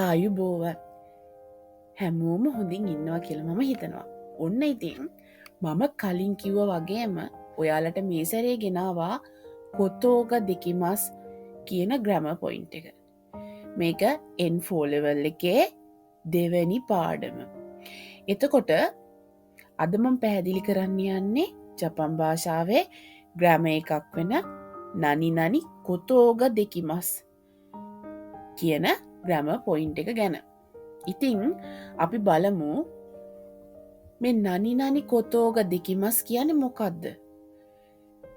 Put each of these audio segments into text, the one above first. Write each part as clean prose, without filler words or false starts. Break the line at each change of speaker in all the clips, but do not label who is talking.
ආයුබෝවන්. හැමෝම හොඳින් ඉන්නවා කියලා මම හිතනවා. ඔන්න ඉතින් මම කලින් කිව්වා වගේම ඔයාලට මේ සැරේ ගෙනාවා ことができます කියන ග්‍රැමර් පොයින්ට් එක. මේක N4 level එකේ දෙවැනි පාඩම. එතකොට අද මම පැහැදිලි කරන්න යන්නේ ජපන් භාෂාවේ ග්‍රැමර් එකක් වෙන なになにことができます කියන ග්‍රැමර් පොයින්ට් එක ගැන. ඉතින් අපි බලමු මේ なになにことができます කියන්නේ මොකද්ද?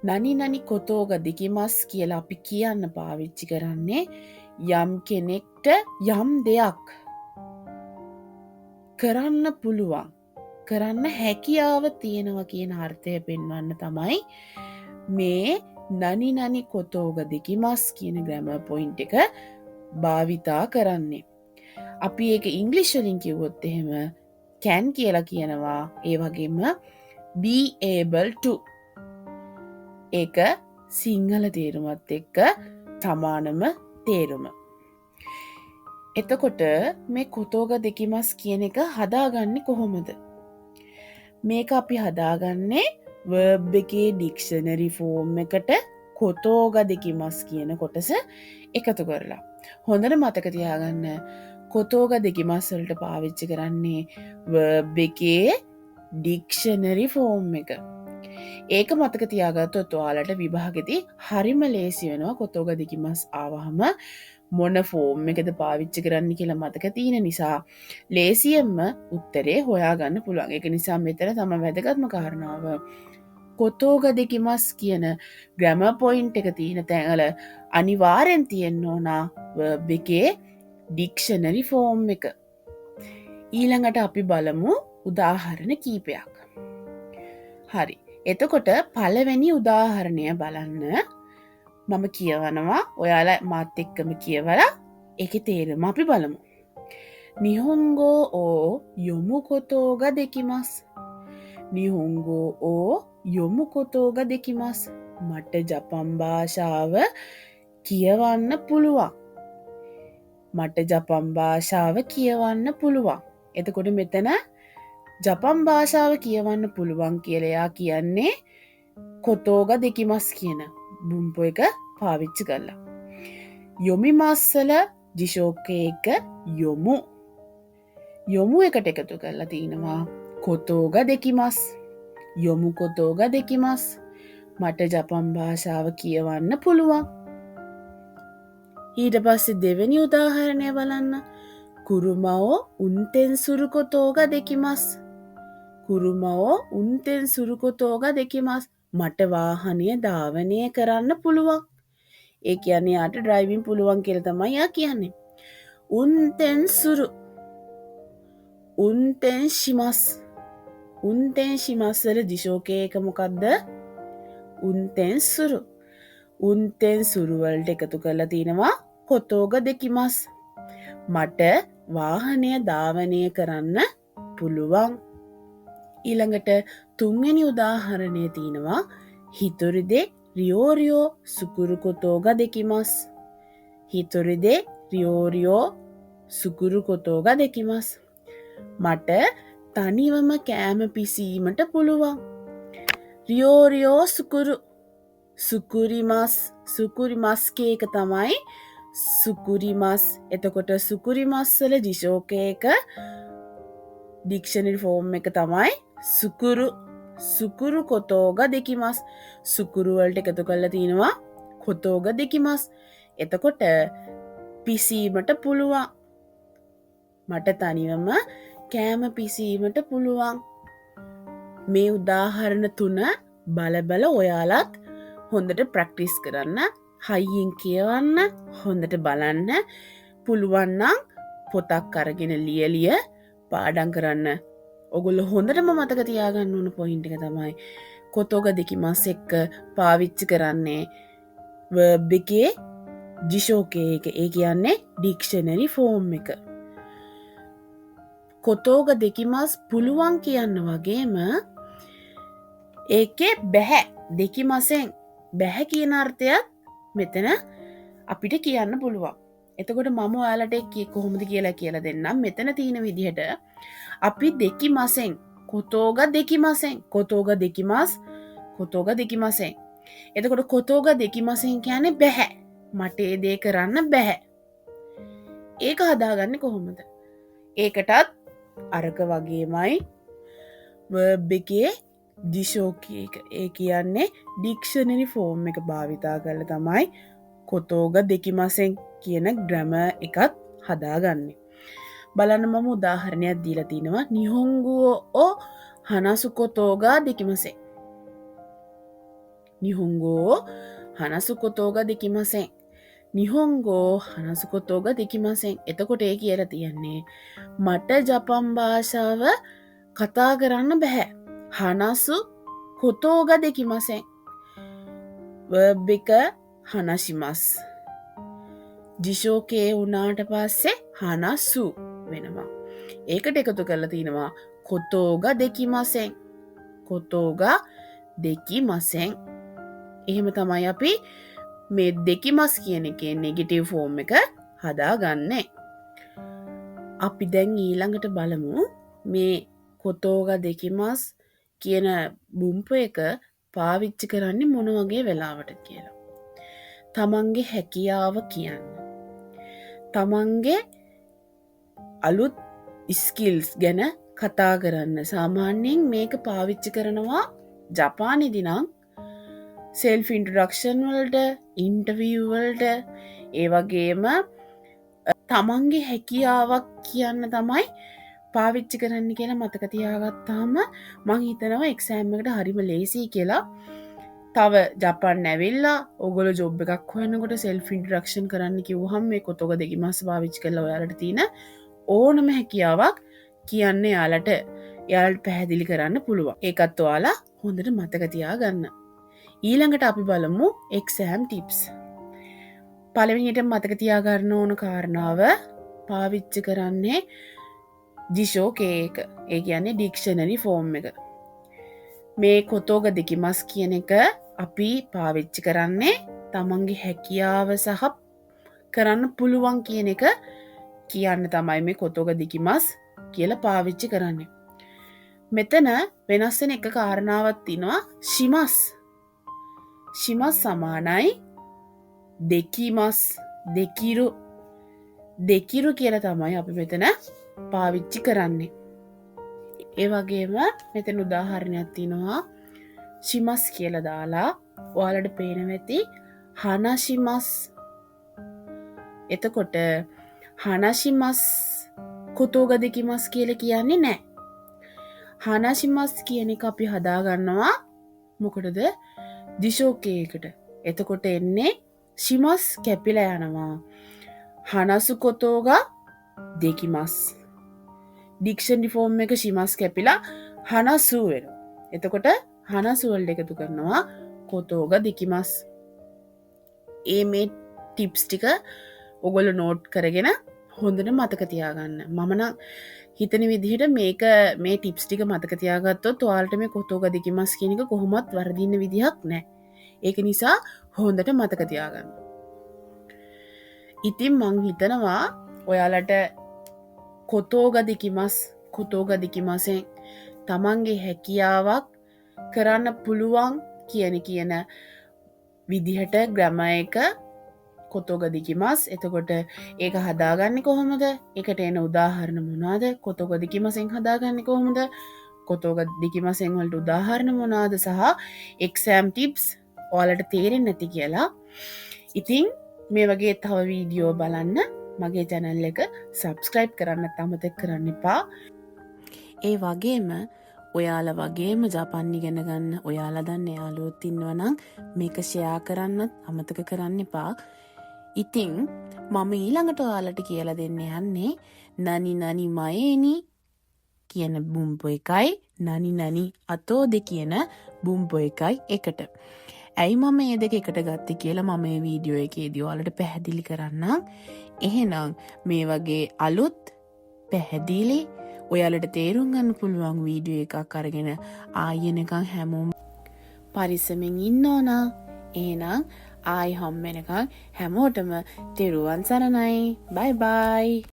なになにことができます කියලා අපි කියන්න පාවිච්චි කරන්නේ යම් කෙනෙක්ට යම් දෙයක් කරන්න පුළුවන්, කරන්න හැකියාව තියෙනවා කියන අර්ථය පෙන්වන්න තමයි මේ なになにことができます කියන ග්‍රැමර් පොයින්ට් එක භාවිතා කරන්නේ. අපි ඒක ඉංග්‍රීසි වලින් කිව්වොත් එහෙම can කියලා කියනවා, ඒ වගේම be able to. ඒක සිංහල තේරුමත් එක්ක සමානම තේරුම. එතකොට මේ ことができます කියන එක හදාගන්නේ කොහොමද? මේක අපි හදාගන්නේ verb එකේ ඩික්ෂනරි ෆෝම් එකට ことができます කියන කොටස එකතු කරලා. හොඳට මතක තියාගන්න, ことができます වලට පාවිච්චි කරන්නේ verb එකේ ඩික්ෂනරි ෆෝම් එක. ඒක මතක තියාගත්තොත් ඔයාලට විභාගෙදී හරිම ලේසි වෙනවා. ことができます ආවහම මොන ෆෝම් එකද පාවිච්චි කරන්න කියලා මතක තියෙන නිසා ලේසියෙන්ම උත්තරේ හොයාගන්න පුළුවන්. ඒක නිසා මෙතන තම වැදගත්ම කාරණාව ことができます කියන ග්‍රැමර් පොයින්ට් එක තියෙන තැන්වල අනිවාර්යෙන් තියෙන්න ඕන verb එකේ ඩික්ෂනරි ෆෝම් එක. ඊළඟට අපි බලමු උදාහරණ කීපයක්. හරි. එතකොට පළවෙනි උදාහරණය බලන්න. මම කියවනවා, ඔයාලා මාත් එක්කම කියවලා ඒකේ තේරුම අපි බලමු. 日本語を読むことができます. 日本語を読むことができます. මට ජපන් භාෂාව කියවන්න පුළුවන්. මට ජපන් භාෂාව කියවන්න පුළුවන්. එතකොට මෙතන ජපන් භාෂාව කියවන්න පුළුවන් කියලා එයා කියන්නේ ことができます කියන 文法 එක පාවිච්චි කරලා. 読みます වල 辞書形 එක 読む. 読む එකට එකතු කරලා තිනවා ことができます. 読むことができます. මට ජපන් භාෂාව කියවන්න පුළුවන්. ඊට පස්සේ දෙවෙනි උදාහරණය බලන්න. 車を運転することができます。車を運転することができます。මට වාහනය ධාවනය කරන්න පුළුවන්. ඒ කියන්නේ යාට ඩ්‍රයිවිං පුළුවන් කියලා තමයි යා කියන්නේ. 運転する。運転します。運転します වල 辞書形 එක මොකද්ද? 運転する。運転する වලට එකතු කරලා තිනවා ことができます. මට වාහනය ධාවනය කරන්න පුළුවන්. ඊළඟට තුන්වෙනි උදාහරණය තියෙනවා 一人で料理を作ることができます。一人で料理を作ることができます. මට තනිවම කෑම පිසීමට පුළුවන්. 料理を作る。作ります。作ります 形 එක තමයි 作ります. එතකොට 作ります වල 辞書形 එක ඩික්ෂනරි ෆෝම් එක තමයි 作る。作ることができます. 作る වලට එකතු කරලා තිනවා ことができます. එතකොට පිසීමට පුළුවන්. මට තනිවම කෑම පිසීමට පුළුවන්. මේ උදාහරණ තුන බල බල ඔයාලත් හොඳට ප්‍රැක්ටිස් කරන්න, හයියෙන් කියවන්න, හොඳට බලන්න. පුළුවන් නම් පොතක් අරගෙන ලිය ලිය පාඩම් කරන්න. ඔගොල්ලෝ හොඳටම මතක තියාගන්න ඕන පොයින්ට් එක තමයි ことができます එක්ක පාවිච්චි කරන්නේ verb එකේ 辞書形 එක. ඒ කියන්නේ ඩික්ෂනරි ෆෝම් එක. ことができます පුළුවන් කියන්න වගේම ඒකේ බැහැ, できません බැහැ කියන අර්ථයත් මෙතන අපිට කියන්න පුළුවන්. එතකොට මම ඔයාලට කොහොමද කියලා කියලා දෙන්නම්. මෙතන තියෙන විදිහට අපි できません, ことができません, ことができます, ことができません. එතකොට ことができません කියන්නේ බැහැ, මට ඒ දේ කරන්න බැහැ. ඒක හදාගන්නේ කොහොමද? ඒකටත් අරක වගේමයි verb එකේ 辞書形 එක. ඒ කියන්නේ ඩික්ෂනරි ෆෝම් එක භාවිතා කරලා තමයි ことができません කියන ග්‍රැමර් එකත් හදාගන්නේ. බලන්න මම උදාහරණයක් දීලා තිනවා. 日本語を話すことができません. 日本語を話すことができません. 日本語を話すことができません. එතකොට ඒ කියලා තියන්නේ මට ජපන් භාෂාව කතා කරන්න බැහැ. 話すことができません. verb එක 話します. 辞書形 වුණාට පස්සේ 話す වෙනවා. ඒකට එකතු කරලා තිනවා ことができません. ことができません. එහෙම තමයි අපි මේ できます කියන එකේ නෙගටිව් ෆෝම් එක හදාගන්නේ. අපි දැන් ඊළඟට බලමු මේ ことができます කියන බුම්ප එක පාවිච්චි කරන්නේ මොන වගේ වෙලාවටද කියලා. තමන්ගේ හැකියාව කියන්න. තමන්ගේ අලුත් ස්කිල්ස් ගැන කතා කරන්න. සාමාන්‍යයෙන් මේක පාවිච්චි කරනවා ජපානයේදී නම් සෙල්ෆ් ඉන්ට්‍රොඩක්ෂන් වලට, ඉන්ටර්විව් වලට, ඒ වගේම තමන්ගේ හැකියාවක් කියන්න තමයි පාවිච්චි කරන්න කියලා මතක තියාගත්තාම මං හිතනවා එක්සෑම් එකට හරිම ලේසි කියලා. තව ජපාන් ඇවිල්ලා ඔයගොල්ලෝ ජොබ් එකක් හොයනකොට සෙල්ෆ් ඉන්ට්‍රොඩක්ෂන් කරන්න කිව්වහම මේ ことができます පාවිච්චි කරලා ඔයාලට තියෙන ඕනම හැකියාවක් කියන්න එයාලට පැහැදිලි කරන්න පුළුවන්. ඒකත් ඔයාලා හොඳට මතක තියාගන්න. ඊළඟට අපි බලමු එක්සෑම් ටිප්ස්. පළවෙනියට මතක තියාගන්න ඕන කාරණාව පාවිච්චි කරන්නේ 辞書形 එක. ඒ කියන්නේ ඩික්ෂනරි ෆෝම් එක. මේ ことができます කියන එක අපි පාවිච්චි කරන්නේ තමන්ගේ හැකියාව සහ කරන්න පුළුවන් කියන එක කියන්න තමයි මේ ことができます කියලා පාවිච්චි කරන්නේ. මෙතන වෙනස් වෙන එක කාරණාවක් තියෙනවා. します. します සමානයි できます, できる. できる කියලා තමයි අපි මෙතන පාවිච්චි කරන්නේ. ඒ වගේම මෙතන උදාහරණයක් තියෙනවා. します කියලා දාලා ඔයාලට පේනවා ඇති 話します. එතකොට 話します ことができます කියලා කියන්නේ නෑ. 話します කියන එක අපි හදාගන්නවා මොකටද? 辞書形 එකට. එතකොට එන්නේ します කැපිලා යනවා. 話すことができます. ඩික්ෂනරි ෆෝම් එක します කැපිලා 話す වෙනවා. එතකොට 話す වලට එකතු කරනවා ことができます. ඒ මේ ටිප්ස් ටික ඔයගොල්ලෝ නෝට් කරගෙන හොඳට මතක තියාගන්න. මම නම් හිතන විදිහට මේ ටිප්ස් ටික මතක තියාගත්තොත් ඔයාලට මේ ことができます කියන එක කොහොමත් වරදින්න විදිහක් නෑ. ඒක නිසා හොඳට මතක තියාගන්න. ඉතින් මං හිතනවා ඔයාලට ことができます, ことができません තමන්ගේ හැකියාවක් කරන්න පුළුවන් කියන විදිහට ග්‍රැමර් එක ことができます. එතකොට ඒක හදාගන්නේ කොහොමද? ඒකට එන උදාහරණ මොනවාද? ことができません හදාගන්නේ කොහොමද? ことができません වලට උදාහරණ මොනවාද සහ එක්සෑම් ටිප්ස් ඔයාලට තේරෙන්නේ නැති කියලා. ඉතින් මේ වගේ තව වීඩියෝ බලන්න මගේ channel එක subscribe කරන්නත් අමතක කරන්න එපා. ඒ වගේම ඔයාලා වගේම ජපන් ඉගෙන ගන්න ඔයාලා දන්න යාළුවොත් ඉන්නවා නම් මේක ෂෙයා කරන්නත් අමතක කරන්න එපා. ඉතින් මම ඊළඟට ඔයාලට කියලා දෙන්න යන්නේ නනි නනි මයේනි කියන බුම්පෝ එකයි නනි නනි අතෝදෙ කියන බුම්පෝ එකයි එකට. ඇයි මම මේ දෙක එකට ගත්තේ කියලා මම මේ වීඩියෝ එකේදී ඔයාලට පැහැදිලි කරන්නම්. එහෙනම් මේ වගේ අලුත් පැහැදිලි ඔයාලට තේරුම් ගන්න පුළුවන් වීඩියෝ එකක් අරගෙන ආයෙ එනකන් හැමෝම පරිස්සමෙන් ඉන්න ඕන. එහෙනම් ආයි හම්බෙනකන් හැමෝටම තෙරුවන් සරණයි. බයි බයි.